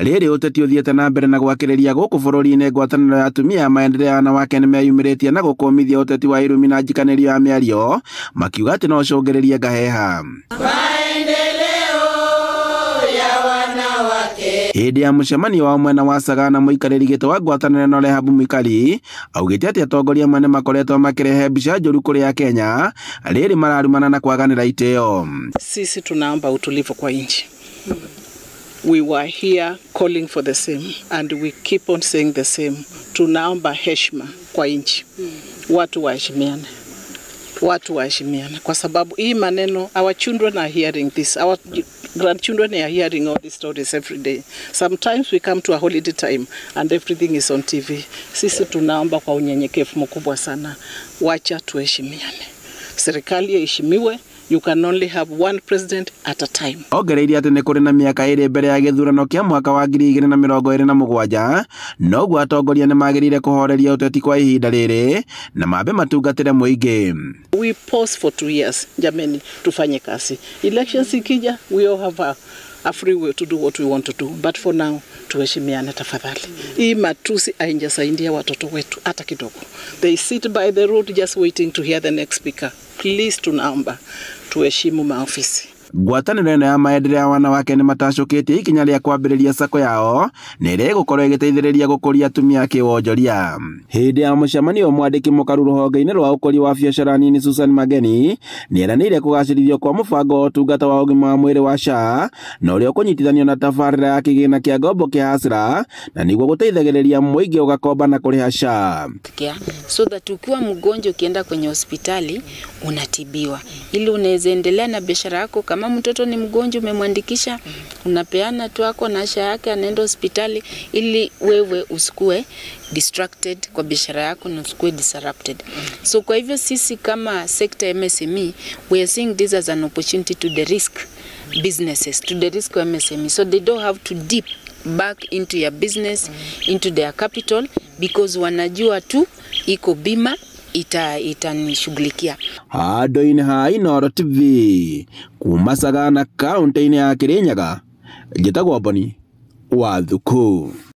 Rĩrĩ ũteti ũthiĩte na mbere na gwakĩrĩria gũkũ bũrũri-inĩ, ngwatanĩro ya atumia a maendeleo ya wanawake nĩmeyumĩrĩtie na gũkũmithia ũteti wa irumi na njikanĩrio ya mĩario, makiuga atĩ no ũcũngĩrĩrie ngaheha. Hĩndĩ ya mũcemanio wa mwena wa Sagana, mũikarĩri gĩtĩ wa ngwatanĩro ĩno Rehabu Mwikali augĩte atĩ atongoria amwe nĩmakoretwo makĩrehe mbica njũru kũrĩ Akenya rĩrĩ mararumana na kwaganĩra itĩo. Sisi tunaomba utulivu kwa nchi. We were here calling for the same and we keep on saying the same. Tunaomba heshima kwa nchi. Watu waheshimiane. Watu waheshimiane kwa sababu hii maneno, our children are hearing this. Our grandchildren are hearing all these stories every day. Sometimes we come to a holiday time and everything is on TV. Sisi tunaomba kwa unyenyekevu mkubwa sana, wacha tuheshimiane. Serikali iheshimiwe. You can only have one president at a time. Ongereire atĩ nĩ kũrĩ na mĩaka 2 mbere ya gĩthurano kĩa mwaka wa 2027, noguo atongoria nĩ magĩrĩire kũhoreria ũteti kwa ihinda rĩrĩ na mambe matungatĩre mũingĩ. We pause for 2 years, jameni, tufanye kazi. Elections ikija, we all have a free will to do what we want to do. But for now, tuheshimiane tafadhali. Hii matusi haijasaidia watoto wetu hata kidogo. They sit by the road just waiting to hear the next speaker. Please, tunaomba tuheshimu maofisi. Ngwatanĩro ĩno ya maendeleo ya wanawake nĩ matacũkĩtie ikinya rĩa kwambĩrĩria sacco yao na ĩrĩa ĩgũkorwo ĩgĩteithĩrĩria gũkũria atumia kĩwonjoria. Hĩndĩ ya mũcemanio, mwandĩki mũkaru rũhonge-inĩ rwa ũkũria wa biacara nini Susan Mageni nĩeranĩire kũgacĩrithio kwa mũbango wa ũtungata wa ũgima wa mwĩrĩ wa SHA na ũrĩa ũkũnyitithanio na tabarĩra ya kĩgĩna kĩa ngombo kĩa Hustler na nĩguo gũteithagĩrĩria mũingĩ ũgakomba na kũrĩha SHA. So that ukiwa mgonjwa ukienda kwenye hospitali unatibiwa, ili unaweza endelea na biashara yako. Kama mtoto ni mgonjwa umemwandikisha, unapeana tu ako na SHA yake, anaenda hospitali, ili wewe usikue distracted kwa biashara yako na usikue disrupted. So kwa hivyo sisi kama sector MSME, we are seeing this as an opportunity to the risk businesses, to the risk MSME, so they don't have to dip back into your business, into their capital, because wanajua tu iko bima itanishughulikia. Handũ-inĩ ha Inooro TV kuma Sagana kaunti-inĩ ya Kirinyaga, njĩtagwo Boni wa Thuku.